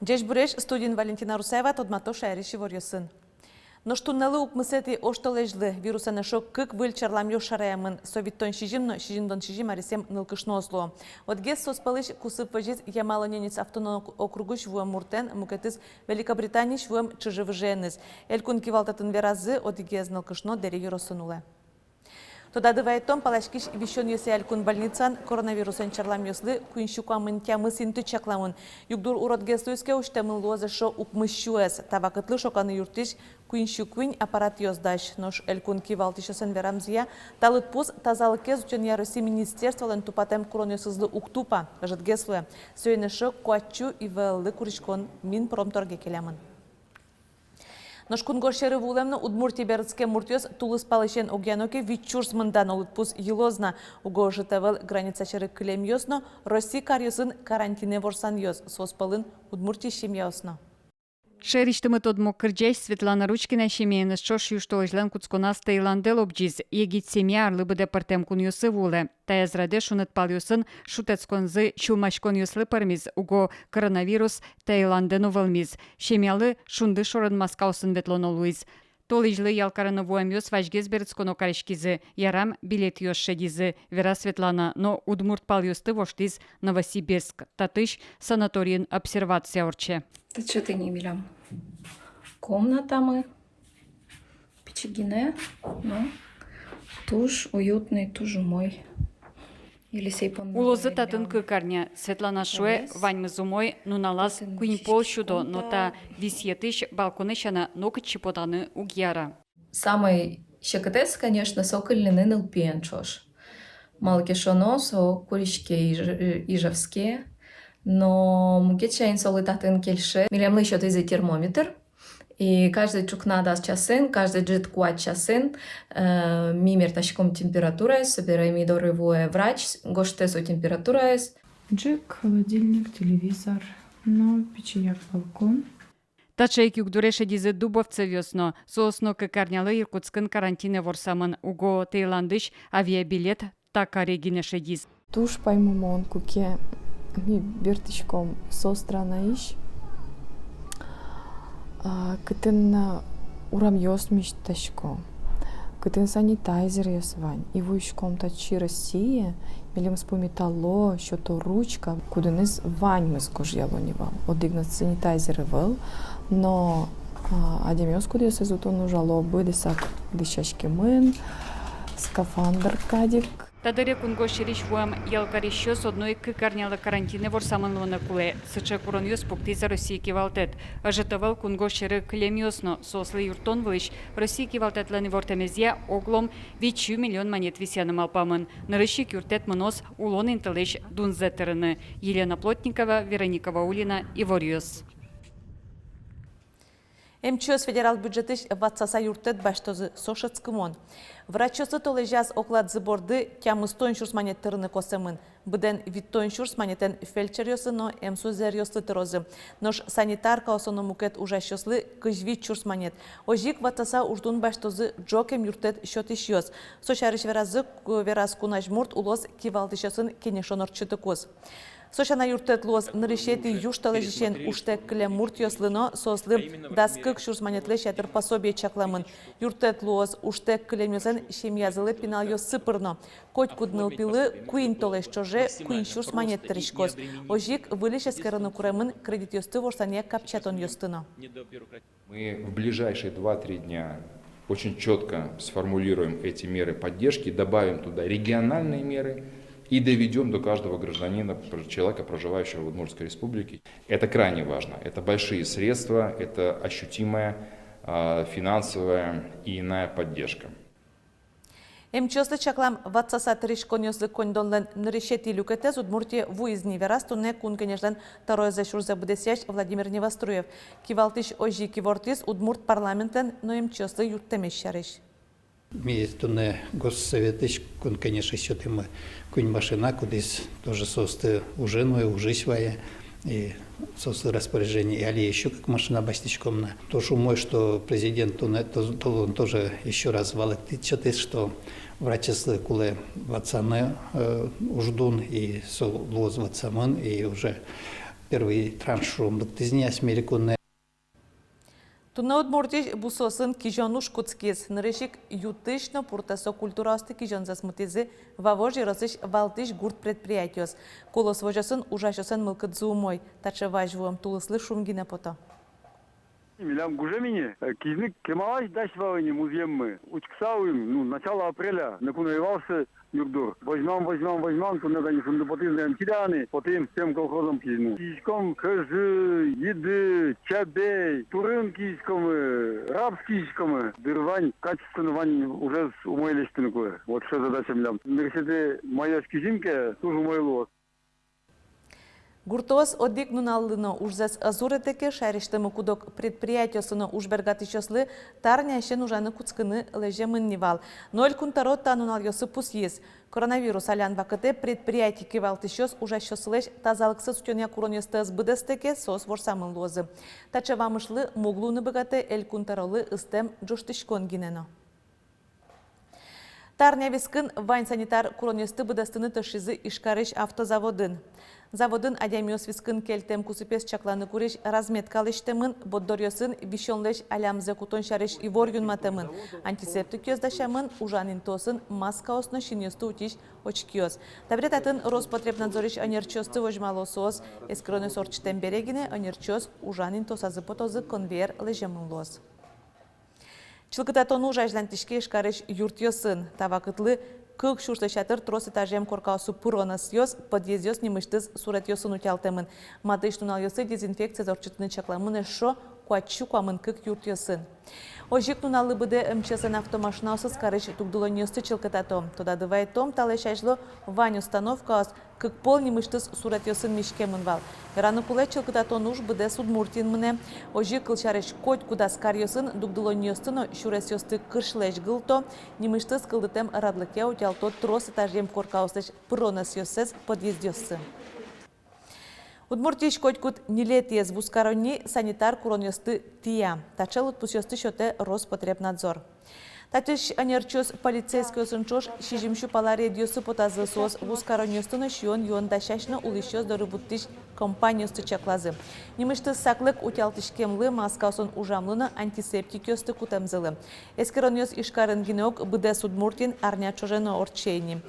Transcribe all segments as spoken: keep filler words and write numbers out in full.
Ӟечбуресь! Студиын Валентина Русаева. Тодмато шаерысь иворъёсын. Нош туннэлы, укмысэтӥ оштолэзьлы, вирусэн эшшо кык выль чарламъёс шараямын. Со витьтон сизьым но сизьымдон сизьым аресъем нылкышноос луо. Одӥгез соос пӧлысь кусып возиз Ямало-Ненец автоном округысь вуэм муртэн, мукетыз Великобританиысь вуэм чыжы-выжыеныз. Элькун кивалтэтын веразы, одӥгез нылкышно Дэри ёросын улэ. Тодады вайытом, паласькись висёнъёсъя элькун больницаын коронавирусэн чарламъёслы куинь сю куамын тямыс инты чакламын. Югдур уродгес луиз ке, усьтэмын луоз эшшо укмыс сюэз. Та вакытлы шоканы юрттӥсь куинь сю куинь аппаратъёс дась. Нош элькун кивалтӥсьёслэн верамзыя, та лыдпус тазалыкез утёнъя Россия министерстволэн тупатэм куронъёсызлы уг тупа, ӧжытгес луэ. Соин эшшо куать сю ивэллы куриськон Минпромторге келямын. Нош кунгож сьӧры вуылэм но Удмуртие берытскем муртъёс тулыс палысен огъяно ке, вить сюрс мында но лыдпус йылоз на. Уго ӧжыт ӧвӧл граница сьӧры кылемъёс но Россия каръёсын карантинэ ворсанъёс, соос пӧлын Удмуртиысь семьяос но. Шаерысьтымы тодмо кырӟась Светлана Ручкина семьяеныз ӵош южтолэзьлэн кутсконаз Таиландэ лобӟиз. Егит семья арлы быдэ пӧртэм кунъёсы вуылэ. Таяз радэ шуныт палъёсын шутэтсконзы сюлмаськонъёслы пӧрмиз, уго коронавирус Таиландэ но вӧлмиз. Семьялы шунды шорын маскаосын ветлоно луиз. Толэзьлы ял карыны вуэмъёс вазьгес берытсконо кариськизы, ярам, билетъёс шедизы, вера Светлана, но удмурт палъёсты воштӥз Новосибирск. Татысь санаторийын обсервация ортче. Тачатыни милям комнатамы. Пичи гинэ, но туж уютный, туж умой. Елисей понна. Улозы татын кык арня. Светлана шуэ, ваньмыз умой, нуналаз куинь пол сюдо, но та висъетысь балконэ сяна нокытчы потаны уг яра. Самой секытэз, конечно, со кылльыны нылпиен ӵош. Малы ке шуоно, со куриське Иж-, Ижевске, но мукет сямен солы татын кельше. Милемлы сётӥзы термометр. И каждый ӵукна дас часын, каждый ӝыт куать часын, э, ми мертаськом температураез, собере ми доры вуэ врач, гожтэ со температураез. Ӝӧк, холодильник, телевизор, но пичияк балкон. Таӵе ик югдуре шедизы Дубовцевъёс но. Соос но кык арнялы Иркутскын карантинэ ворсамын, уго Таиландысь авиабилет та каре гинэ шедиз. Туж паймымон, куке ми бертӥськом со странаысь, а, кытын, а, урамъёс миськасько, кытын санитайзеръёс вань. И вуиськом татчы, Россие, милемыз пумитало, сёто ручка, кудӥныз ваньмыз гожъяло ни вал. Одӥг но санитайзер ӧвӧл, но, а, адямиос, кудъёсыз отын ужало, быдэсак дӥсяськемын, скафандр кадь ик. Та дыре кунгож сьӧрысь вуэм ял карисьёс одно ик кык арнялы карантинэ ворсамын луыны кулэ. Сыӵе куронъёс пуктӥз Россия кивалтэт. Ӧжыт ӧвӧл кунгож сьӧры кылемъёс но. Соослы юрттон вылысь Россия кивалтэтлэн ивортэмезъя, оглом вить сю миллион манет висъяны малпамын. Нырысь ик юрттэт мыноз улон интылэсь дунзэ тырыны. Елена Плотникова, Вероника Ваулина, «Иворъёс». Эмчиос федерал бюджетысь ватсаса юрттэт басьтозы, со шӧдскымон. Врачъёслы толэзяз окладзы борды тямыстон сюрс манет тырыны косэмын. Быдэн витьтон сюрс манетэн фельдшеръёслы но эмсузэръёслы тырозы. Нош санитаркаослы но мукет ужасьёслы кызь вить сюрс манет. Озьы ик ватсаса уждун басьтозы ӝокем юрттэт сётӥсьёс. Со сярысь веразы, вераз кун азьмурт улос кивалтӥсьёсын кенешон ортчытыкуз. Со сяна, юрттэт луоз нырысетӥ южтолэзьысен ужтэк кылем муртъёслы но. Соослы дас кык сюрс манетлэсь ятыр пособие чакламын. Юрттэт луоз ужтэк кылемъёслэн семьязылы пиналъёссы пыр но. Котькуд нылпилы куинь толэзь ӵоже куинь сюрс манет тырӥськоз. Озьы ик выльысь эскерыны куремын кредитъёсты ворсанъя капчатонъёсты но. Мы в ближайшие два-три дня очень чётко сформулируем эти меры поддержки, добавим туда региональные меры и доведём до каждого гражданина, пр-, человека, проживающего в Удмуртской Республике. Это крайне важно. Это большие средства, это ощутимая, а, финансовая и иная поддержка. Эмчиослы чаклам ватсаса тырӥськонъёслы коньдонлэн нырысетӥ люкетэз Удмуртие вуиз ни, вераз туннэ Кун Кенешлэн тӧроезлэсь ужзэ быдэсъясь Владимир Невоструев. Кивалтӥсь озьы ик ивортӥз удмурт парламентлэн но эмчиослы юрттэмез сярысь. Ми туннэ Госсоветысь кун кенешысь сётӥмы куинь машина, кудӥз тоже соосты уже нуэ, ужысь вае, и соос распоряжение, и али ещё кык машина басьтӥськом на. Туж умой, что президент туннэ то-, толон тоже ещё раз валэктӥз, что врачъёслы кулэ ватсаны, э, уждун, и со луоз ватсамын, и уже первый транш шуом лыктӥз ни асьме элькунэ. Туннэ Удмуртиысь бусыосын кизён уж кутскиз. Нырысь ик ю-тысь но пуртэсо культураосты кизёнзэс мытӥзы Вавож ёросысь валтӥсь гурт предприятиос. «Колос» возёсын ужасьёслэн мылкыдзы умой. Таӵе вазь вуэм тулыслы шум гинэ пото. Милям гужем ини, э, кизьыны кемалась дась вал ини музъеммы. Учкыса улӥм, ну, начало апреля, ноку но ӧй вал сыӵе юртдур. Возьмам, возьмам, возьмам, туннэ тани шунды потӥз, но ӧм чида ни, потӥм, всем колхозам кизьыны. Кизиськом кӧжы, йыды, чабей, турын кизиськомы, рапс кизиськомы. Дыр вань, качественно вань, ужез умой лэсьтыны кулэ. Вот сыӵе задача милям. Нырысетӥ майозь кизим ке, туж умой луоз. Гуртоос одӥг нуналлы но ужзэс ӧз уретэ ке, шаерысьтымы куд-ог предприятиосын но уж бергатӥсьёслы та арняысен ужаны кутскыны лэземын ни вал. Но Элькун тӧро та нуналъёсы пусйиз: коронавирус алян вакытэ предприятие кивалтӥсьёс ужасьёссылэсь тазалыксэс утёнъя куронъёсты ӧз быдэстэ ке, соос ворсамын луозы. Таӵе вамышлы муг луыны быгатэ Элькун тӧролы ыстэм ӝожтӥськон гинэ но. Та арня вискын вань санитар куронъёсты быдэстыны тыршизы Ижкарысь автозаводын. Заводын адямиос вискын кельтэм кусыпез чакланы курись разметка лэсьтэмын, борддоръёсын висёнлэсь алямзэ кутон сярысь ивор юнматэмын, антисептикъёс дасямын, ужан интыосын маскаос но синъёсты утись очкиос. Табере татын Роспотребнадзорысь ӧнерчиосты возьмало. Соос эскеронъёс ортчытэм бере гинэ ӧнерчиос ужан интыосазы потозы, конвейер лэземын луоз. Чылкытатон уж азьланьтӥське Ижкарысь юртъёсын. Та вакытлы кык сюрслэсь ятыр трос этажъем коркаосы пыронъёсъёс, подъездъёс нимысьтыз суретъёсын утялтэмын. Матысь нуналъёсы дезинфекциез ортчытыны чакламын эшшо куать сю куамын кык юртъёсын. Озьы ик нуналлы быдэ МЧС-лэн автомашинаосыз карысь дугдылонниосты чылкытато. Тодады вайытом, талэсь азьло вань установкаос кык пол нимысьтыз суретъёсын миськемын вал. Вераны кулэ, чылкытатон уж быдэс Удмуртиын мынэ. Озьы ик, кылсярысь, котькудаз каръёсын дугдылонниосты но сюресъёсты кырсьлэсь гылто, нимысьтыз кылдытэм радлыкъя утялто трос этажъем коркаослэсь пыронъёссэс, подъездъёссы. Удмуртиысь котькуд ньылетӥез вузкаронни санитар куронъёсты тӥя. Таӵе лыдпусъёсты сётэ Роспотребнадзор. Татысь ӧнерчиос полицейскиосын ӵош сизьым сю пала рейдъёсы потазы. Соос вузкаронниосты но сиён-юон дасясь но улӥсьёс доры вуттӥсь компаниосты чаклазы. Нимысьтыз саклык утялтӥськемлы, маскаосын ужамлы но антисептикъёсты кутэмзылы. Эскеронъёс Ижкарын гинэ уг, быдэс Удмуртиын арня ӵоже но ортче ини.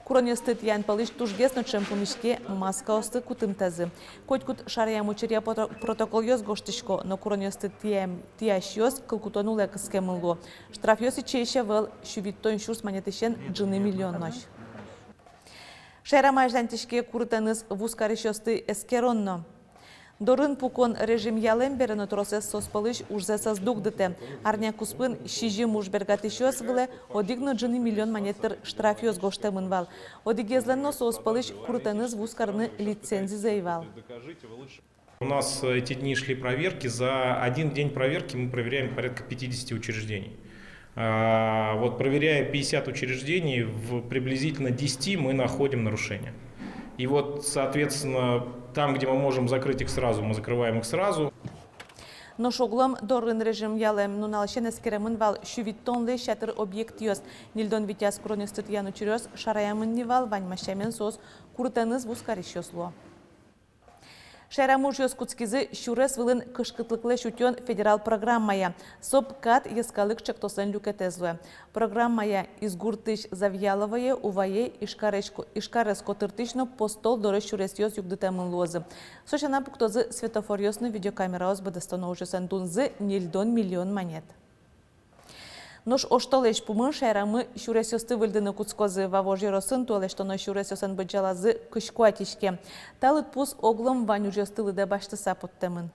Куронъёсты тӥян пӧлысь тужгес но ӵем пумиське маскаосты кутымтазы. Котькуд шараям учыръя прото-, протоколъёс гожтӥсько, но куронъёсты тӥям-, тӥясьёс кыл кутон улэ кыскемын луо. Штрафъёс ичиесь ӧвӧл, сю витьтон сюрс манетысен ӝыны миллионозь. Шаерамы азьланьтӥське курытэныз вузкарисьёсты эскерон но. Дорын пукон режим ялэм бере но тросэз соос пӧлысь ужзэс ӧз дугдытэ. Арня куспын сизьым уж бергатӥсьёс вылэ одӥг но ӝыны миллион манет тыр штрафъёс гожтэмын вал. Одӥгезлэн но соос пӧлысь курытэныз вузкарыны лицензизы ӧй вал. У нас эти дни шли проверки. За один день проверки мы проверяем порядка пятидесяти учреждений. А, вот, проверяя пятьдесят учреждений, в приблизительно десяти мы находим нарушения. И вот, соответственно, там, где мы можем закрыть их сразу, мы закрываем их сразу. Нош огъя дорын режим ялэм нуналысен эскеремын вал сю витьтонлэсь ятыр объектъёс. Ньыльдон витяз куронъёсты тӥян учыръёс шараямын ни вал, ваньмаз сямен соос курытэныз вузкарисьёс луо. Шаерамы ужъёс кутскизы сюрес вылын кышкытлыклэсь утён федерал программая. Со ПКАТ йӧскалык чектослэн люкетэз луэ. Программая Изгуртысь Завьяловое, Увае, Ижкарысь ко-, Ижкарез котыртӥсь но Постол дорысь сюресъёс югдытэмын луозы. Со сяна пуктозы светофоръёс но видеокамераос быдэстоно ужъёслэн дунзы ньыльдон миллион манет. Нош оштолэзь пумын шаерамы сюресъёсты выльдыны кутскозы. Вавож ёросын туэ лэсьтоно сюресъёслэн быдӟалазы кызь куать иське. Та лыдпус огъя вань ужъёсты лыдэ басьтыса поттэмын.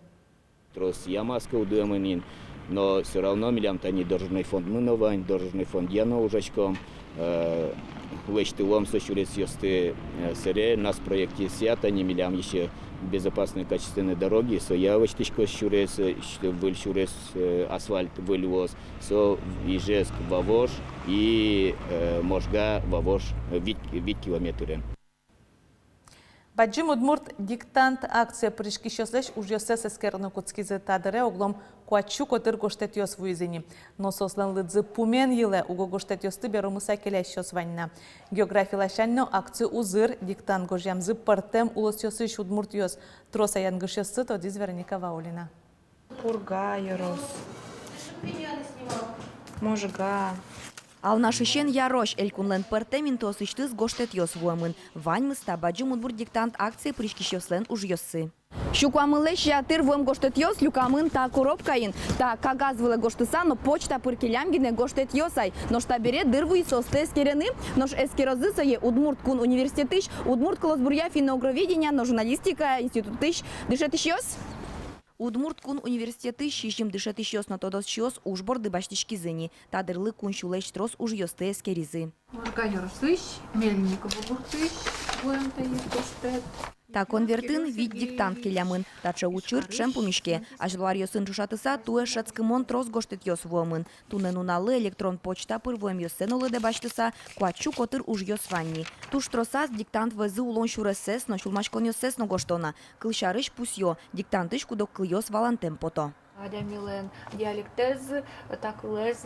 Трос ямаз кылдэмын ини, Но всё равно милям тани дорожной фондмы но вань, дорожной фондъя но ужаськом, э, лэсьтылом со сюресъёсты, э, сэре нацпроектъёсъя тани милям ещё безопасные качественные дороги, соя лэсьтӥськоз сюрес, э, выль сюрес, э, асфальт выль луоз, со Ижевск, Вавож и, э, Можга, Вавож, э, вить, вить километрен. Бадӟым удмурт диктант акцие пыриськисьёслэсь ужъёссэс эскерыны кутскизы. Та дыре оглом куать сю котыр гожтэтъёс вуизы ини. Но соослэн лыдзы пумен йылэ, уго гожтэтъёсты беромыса келясьёс вань на. Географи ласянь но акци узыр, диктант гожъямзы пӧртэм улосъёсысь удмуртъёс. Трос-а янгышъёссы, тодӥз Вероника Ваулина. Пурга ёрос. Можга. Алнашысен Ярозь элькунлэн пӧртэм интыосысьтыз гожтэтъёс вуэмын. Ваньмыз та бадӟым удмурт диктант акцие пыриськисьёслэн ужъёссы. Сю куамынлэсь ятыр вуэм гожтэтъёс люкамын та коробкаын. Та кагаз вылэ гожтыса но почта пыр келям гинэ гожтэтъёс ай. Нош табере дыр вуиз соосты эскерыны. Нош эскерозы сое Удмурт кун университетысь удмурт кылосбуръя, финно-угроведения но журналистика институтысь дышетӥсьёс. Удмурт кун университетысь сизьым дышетӥсьёс но тодосчиос уж борды басьтӥськизы ини. Та дырлы куинь сюлэсь трос ужъёсты эскеризы. Можга ёросысь, Мельниково гуртысь вуэм та гожтэт. Та конвертын вить диктант келямын. Таӵе учыр ӵем пумиське. Азьло аръёсын ӵошатыса, туэ шӧдскымон трос гожтэтъёс вуэмын. Туннэ нуналлы электрон почта пыр вуэмъёссэ но лыдэ басьтыса, куать сю котыр ужъёс вань ни. Туж тросаз диктант вӧзы улон сюрессэс но, сюлмаськонъёссэс но гожто на. Кылсярысь, пусъё, диктантысь куд-ог кылъёс валантэм пото. Адямилэн диалектэз, та кылэз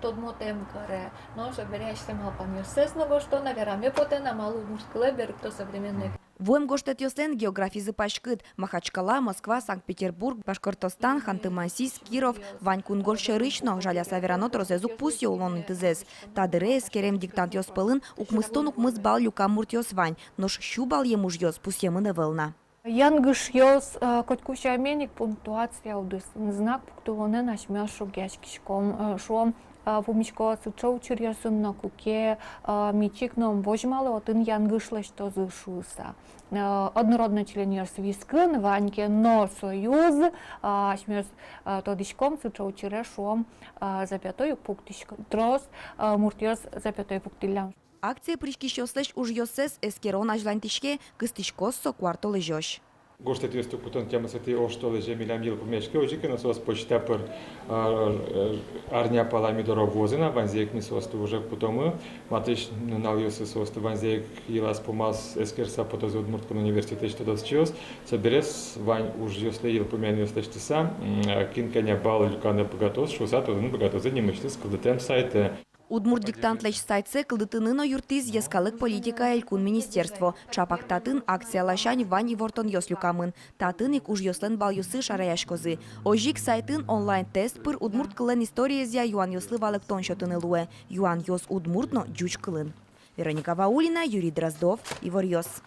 тодмотэм каре. Но собере асьсэ малпанъёссэс но гожто на, вераме потэ на, малы удмурт кылэ берыкто современной. Вуэм гожтэтъёслэн географизы паськыт. Махачкала, Москва, Санкт-Петербург, Башкортостан, Ханты-Мансийск, Киров. Вань кунгож сьӧрысь но, жаляса верано, тросэз уг пусъё улон интызэс. Та дыре эскерем диктантъёс пӧлын укмыстон укмыс балл люкам муртъёс вань, нош сю баллъем ужъёс пусъемын ӧвӧл на. Янгышъёс, э, котьку сямен ик пунктуация удысын, знак пуктылонэн асьмеос шугъяськиськом, э, шуом, э, пумисько сыӵе учыръёсын но, куке, э, ми чик но ум возьмалэ, отын янгыш лэсьтозы шуыса. Э, однородной членъёс вискын вань ке но, союз, э, асьмеос, э, тодӥськом, сыӵе учыре, шуом, э, запятой уг пуктӥськы, трос, э, муртъёс запятой пуктӥллям. Акцие пыриськисьёслэсь ужъёссэс эскерон азьланьтӥське, кыстӥськоз со куартолэзёзь. Гожтэтъёсты кутон темаосты оштолэзе милям йылпумъяське, озьы ке но соос почта пыр, а, э, арня пала ми доры вуозы на, ваньзэ ик ми соосты уже кутомы. Матысь нуналъёсы соосты ваньзэ ик йылаз-пумаз эскерыса потозы Удмурт кун университетысь тодосчиос. Собере вань ужъёслы йылпумъянъёс лэсьтыса, м, кин кӧня балл люканы быгатоз шуыса, тодыны быгатозы нимысьтыз кылдытэм сайтэ. Удмурт диктантлэсь сайтсэ кылдытыны но юрттӥз йӧскалык политикая элькун министерство. Чапак татын акция ласянь вань ивортонъёс люкамын. Татын ик ужъёслэн баллъёссы шараяськозы. Озьы ик сайтын онлайн-тест пыр удмурт кыллэн историезъя юанъёслы валэктон сётыны луэ. Юанъёс удмурт но ӟуч кылын. Вероника Ваулина, Юрий Дроздов, «Иворъёс».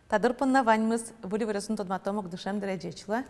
Та дыр понна ваньмыз. Выль иворъёсын тодматом ук дышем дыре. Ӟеч луэ.